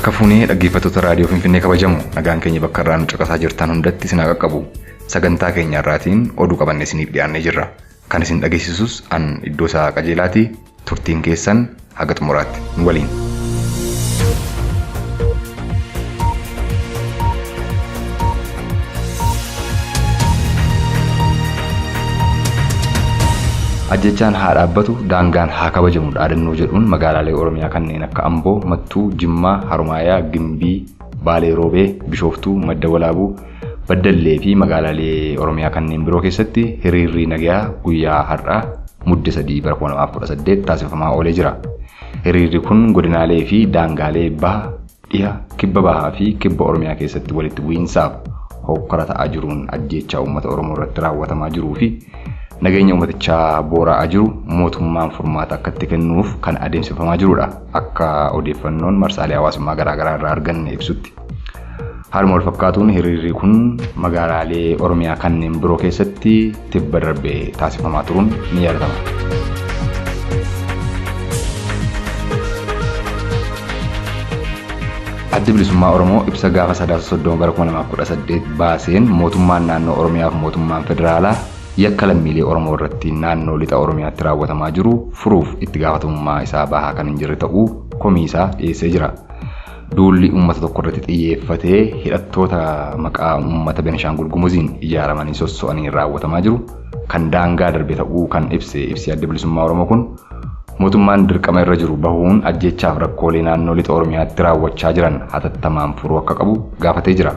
Harka fuunee dhaggeeffattoota raadiyoo Finfinnee kabajamu nagaan keenya bakka irraa nu caqasaa jirtan hundatti isin haa qaqqabu. Sagantaa keenya irraatiin oduu qabannee isiniif dhiyaannee jirra. Kan isin dhageessisus an iddoo isaa qajeelaati. Turtiin keessan haga xumuraatti nu waliin. Ajjechaan haa dhaabbatu, daangaan haa kabajamu dhaadannoo jedhuun magaalaalee Oromiyaa kanneen akka Amboo, Mattuu, Jimmaa, Haromaayaa, Gimbii, Baalee Roobee, Bishooftuu, Madda Walaabuu, Baddallee fi magaalaalee Oromiyaa kanneen biroo keessatti hiriirri nagayaa guyyaa har'aa mudde 3 bara 2018 taasifamaa oolee jira. Hiriirri kun godinaalee fi daangaalee baha, dhiha, kibba bahaa fi kibba Oromiyaa keessatti walitti bu'iinsaaf hokkora ta'aa jiruun ajjeechaa uummata Oromoo irratti raawwatamaa jiruu fi nageenya uummatichaa boora'aa jiru mootummaan furmaata akka itti kennuuf kan adeemsifamaa jirudha. Akka odeeffannoon marsaalee hawaasummaa garaagaraa irraa arganne ibsutti. Haaluma wal fakkaatuun hiriirri kun magaalaalee Oromiyaa kanneen biroo keessatti tibba darbe taasifamaa turuun ni yaadatama. Addi Bilisummaa Oromoo ibsa gaafa sadaasa 30 bara 2018 baaseen mootummaan naannoo Oromiyaa fi mootummaan federaalaa yakka lammiilee Oromoo irratti naannoo lixa Oromiyaatti raawwatamaa jiru furuuf itti gaafatamummaa isaa bahaa kan hin jirre ta'uu komii isaa dhiyeessee jira. Duulli uummata tokko irratti xiyyeeffatee hidhattoota maqaa uummata Benishaangul Gumuziin ijaaramanii sosso'aniin raawwatamaa jiru kan daangaa darbe ta'uu kan ibse ibsi Adda Bilisummaa Oromoo kun mootummaan dirqama irra jiru bahuun ajjeechaaf rakkoolee naannoo lixa Oromiyaatti raawwachaa jiran hatattamaan furuu akka qabu gaafatee jira.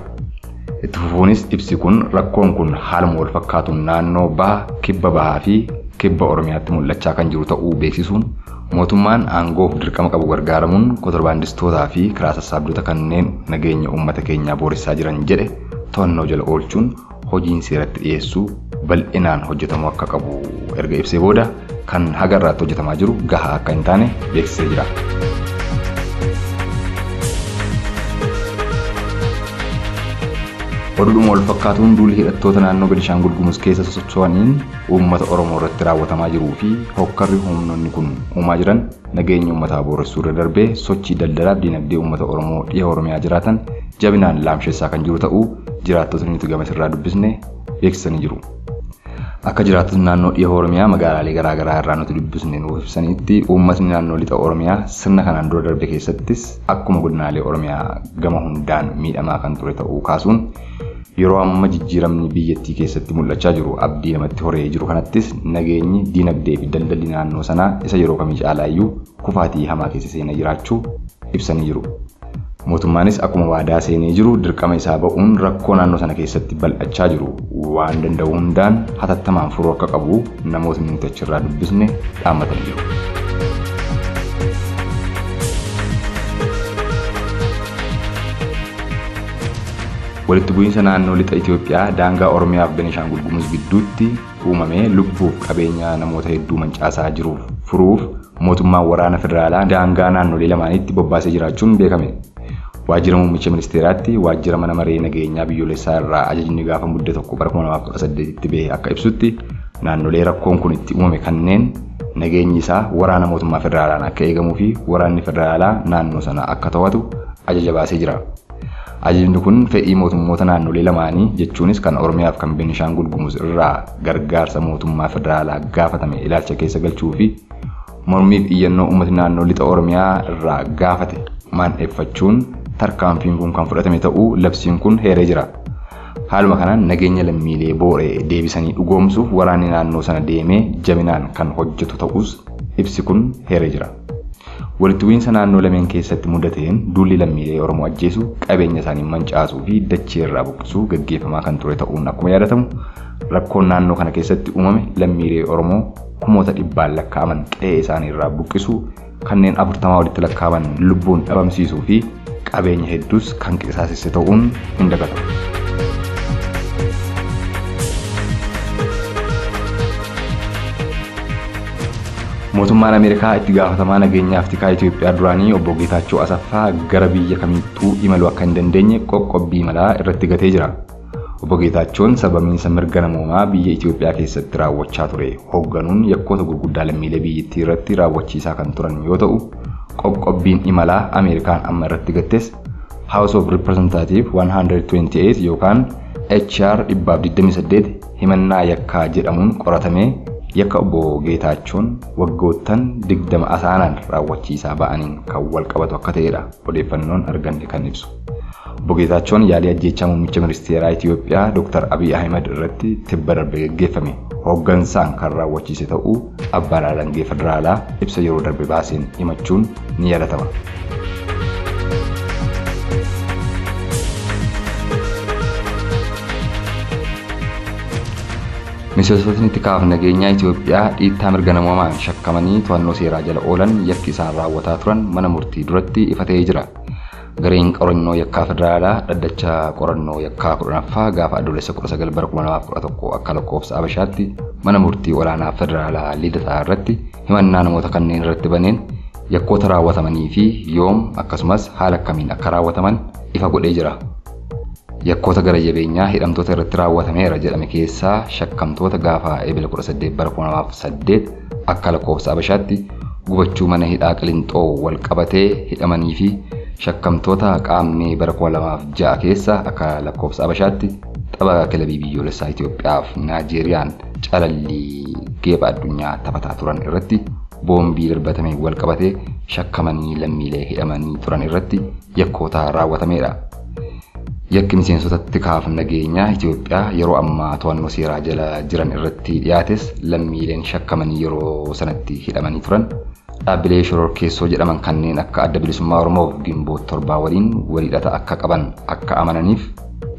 Itti fufuunis ibsi kun rakkoon kun haaluma wal fakkaatuun naannoo baha, kibba bahaa fi kibba Oromiyaatti mul'achaa kan jiru ta'uu beeksisuun mootummaan aangoof dirqama qabu gargaaramuun kontirbaandistootaa fi kiraa sassaabdota kanneen nageenya uummata keenyaa booressaa jiran jedhe to'annoo jala oolchuun hojiin seeratti dhiyeessuu bal'inaan hojjetamuu akka qabu erga ibsee booda kan haga irraatti hojjetamaa jiru gahaa akka hin taane beeksisee jira. Oduudhuma wal fakkaatuun duulli hidhattoota naannoo Benishaangul Gumuz keessa sosocho'aniin uummata Oromoo irratti raawwatamaa jiruu fi hokkarri humnoonni kun uumaa jiran nageenya uummataa booressuu irra darbee sochii daldalaaf diinagdee uummata Oromoo dhiha Oromiyaa jiraatan jabinaan laamshessaa kan jiru ta'uu jiraattotni nuti gamas irraa dubbisne beeksisanii jiru. Akka jiraattotni naannoo dhiha Oromiyaa magaalaalee garaagaraa irraa nuti dubbisne nuuf ibsanitti uummatni naannoo lixa Oromiyaa sirna kanaan dura darbe keessattis akkuma godinaalee Oromiyaa gama hundaan miidhamaa kan ture ta'uu kaasuun yeroo amma jijjiiramni biyyattii keessatti mul'achaa jiru abdii namatti horee jiru kanattis nageenyi diinagdee fi daldalli naannoo sanaa isa yeroo kamii caalaayyuu kufaatii hamaa keessa seenee jiraachuu ibsanii jiru. Mootummaanis akkuma waadaa seenee jiru dirqama isaa ba'uun rakkoo naannoo sana keessatti bal'achaa jiru waan danda'u hundaan hatattamaan furuu akka qabu namootni nuti achirraa dubbisne dhaammatanii jiru. Walitti bu'iinsa naannoo lixa Itoophiyaa daangaa Oromiyaa fi Benishaangul Gumuz gidduutti uumamee lubbuuf qabeenya namoota hedduu mancaasaa jiruuf furuuf mootummaan waraana federaalaa daangaa naannolee lamaaniitti bobbaasee jiraachuun beekame. Waajjira muummicha ministeeraatti waajjira mana maree nageenyaa biyyoolessaa irraa ajajni gaafa mudde 1 bara 2018tti bahe akka ibsutti naannolee rakkoon kun itti uumame kanneen nageenyi isaa waraana mootummaa federaalaan akka eegamuu fi waraanni federaalaa naannoo sana akka to'atu ajaja baasee jira. Ajajni kun fedhii mootummoota naannolee lamaanii jechuunis kan Oromiyaa fi kan Benishaangul Gumuz irraa gargaarsa mootummaa federaalaa gaafatame ilaalcha keessa galchuu fi mormiif iyyannoo uummatni naannoo lixa Oromiyaa irraa gaafate maandheeffachuun tarkaanfiin kun kan fudhatame ta'uu labsiin kun heeree jira. Haaluma kanaan nageenya lammiilee boora'e deebisanii dhugoomsuuf waraanni naannoo sana deemee jabinaan kan hojjetu ta'us ibsi kun heeree jira. Walitti bu'iinsa naannoo lameen keessatti mudateen duulli lammiilee Oromoo ajjeesuu, qabeenya isaanii mancaasuu fi dachee irraa buqqisuu gaggeeffamaa kan ture ta'uun akkuma yaadatamu rakkoon naannoo kana keessatti uumame lammiilee Oromoo kumoota dhibbaan lakkaa'aman qe'ee isaanii irraa buqqisuu, kanneen 40 walitti lakkaa'aman lubbuun dhabamsiisuu fi qabeenya hedduus kan qisaasesse ta'uun hin dagatamu. Mootummaan Ameerikaa itti gaafatamaa nageenyaaf tikaa Itoophiyaa duraanii obbo Geetaachoo Asaffaa gara biyya kamiittuu imaluu akka hin dandeenye qoqqobbii imalaa irratti gatee jira. Obbo Geetaachoon sabamiinsa mirga namoomaa biyya Itoophiyaa keessatti raawwachaa ture hoogganuun yakkoota gurguddaa lammiilee biyyattii irratti raawwachiisaa kan turan yoo ta'u, Qoqqobbiin imalaa Ameerikaan amma irratti gattes House of Representative 128 yookaan HR 128 himannaa yakkaa jedhamuun qoratamee yakka obbo Geetaachoon waggoottan 20 asaanaan raawwachiisaa ba'aniin kan wal qabatu akka ta'edha odeeffannoon arganne kan ibsu. Obbo Geetaachoon yaalii ajjeechaa muummicha ministeeraa Itiyoophiyaa Dr. Abiy Ahimad irratti tibba darbe geggeeffame hooggansaan kan raawwachiise ta'uu abbaan alangee federaalaa ibsa yeroo darbe baaseen himachuun ni yaadatama. Miseensotni tikaaf nageenyaa Itiyoophiyaa dhiittaa mirga namoomaan shakkamanii to'annoo seeraa jala oolan yakki isaan raawwataa turan mana murtii duratti ifa ta'ee jira. Gareen qorannoo yakkaa federaalaa dhaddacha qorannoo yakkaa 10ffaa gaafa adoolessa 19 bara 2011 akka lakkoofsa Abashaatti mana murtii olaanaa federaalaa Lidataa irratti himannaa namoota kanneen irratti baneen yakkoota raawwatamanii fi yoom akkasumas haala akkamiin akka raawwataman ifa godhee jira. Yakkoota gara jabeenyaa hidhamtoota irratti raawwatameera jedhame keessaa shakkamtoota gaafa eebila 18 bara 2008 akka lakkoofsa Abashaatti gubachuu mana hidhaa Qilinxoo wal qabatee hidhamanii fi shakkamtoota qaammee bara 2006 keessa akka lakkoofsa Abashaatti tapha kilabii biyyoolessaa Itiyoophiyaaf Naajeeriyaan calallii geepha addunyaa taphataa turan irratti boombii darbatame wal qabatee shakkamanii lammiilee hidhamanii turan irratti yakkoota raawwatameedha. Yakki miseensota tikaaf nageenyaa Itiyoophiyaa yeroo ammaa to'annoo seeraa jala jiran irratti dhiyaates lammiileen shakkamanii yeroo sanatti hidhamanii turan dhaabbilee shororkeessoo jedhaman kanneen akka Adda Bilisummaa Oromoof Gimboot 7 waliin walhidhata akka qaban akka amananiif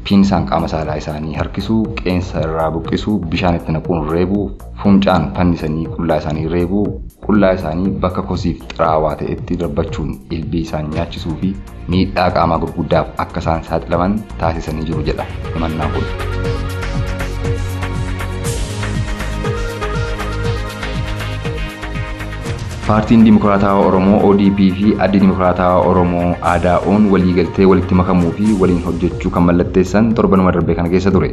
piinsaan qaama saalaa isaanii harkisuu, qeensa irraa buqqisuu, bishaan itti naquun reebuu, fuuncaan fannisanii qullaa isaanii reebuu, qullaa isaanii bakka kosiif xiraawaa ta'etti darbachuun ilbii isaan nyaachisuu fi miidhaa qaamaa gurguddaaf akka isaan saaxilaman taasisanii jiru jedha himannaan kun. Paartiin Dimokiraatawaa Oromoo ODP fi Addi Dimokiraatawaa Oromoo ADO'n waliigaltee walitti makamuu fi waliin hojjechuu kan mallatteessan torbanuma darbe kana keessa ture.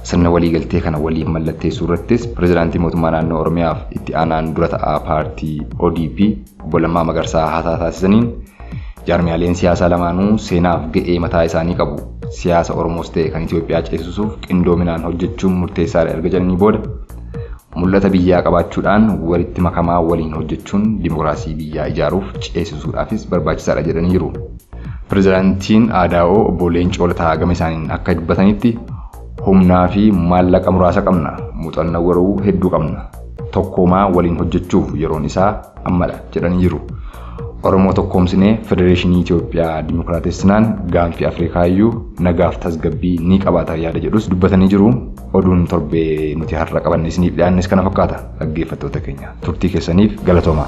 Sirna waliigaltee kana waliif mallatteessuu irrattis pirezidaantii mootummaa naannoo Oromiyaaf itti aanaan dura ta'aa paartii ODP obbo Lammaa Magarsaa haasaa taasisaniin jaarmiyaaleen siyaasaa lamaanuu seenaaf ga'ee mataa isaanii qabu. Siyaasa Oromoos ta'e kan Itiyoophiyaa ceesisuuf qindoominaan hojjechuun murteessaadha erga jedhanii booda mul'ata biyyaa qabaachuudhaan walitti makamaa waliin hojjechuun dimokiraasii biyyaa ijaaruuf ceesisuudhaafis barbaachisaadha jedhanii jiru. Pirezidaantiin ADO obbo Leencoo Lataa gama isaaniin akka dubbatanitti humnaa fi maallaqa muraasa qabna, muuxannoo garuu hedduu qabna. Tokkoomaa waliin hojjechuuf yeroon isaa ammadha jedhanii jiru. Oromoo tokkoomsinee Federeeshinii Itiyoophiyaa Dimokiraatessinaan gaanfi Afrikaayyuu nagaaf tasgabbii ni qabaata yaada jedhus dubbatanii jiru. Oduun torbee nuti har'a qabanne isiniif dhiyaannes kana fakkaata. Dhaggeeffattoota keenya turtii keessaniif galatoomaa.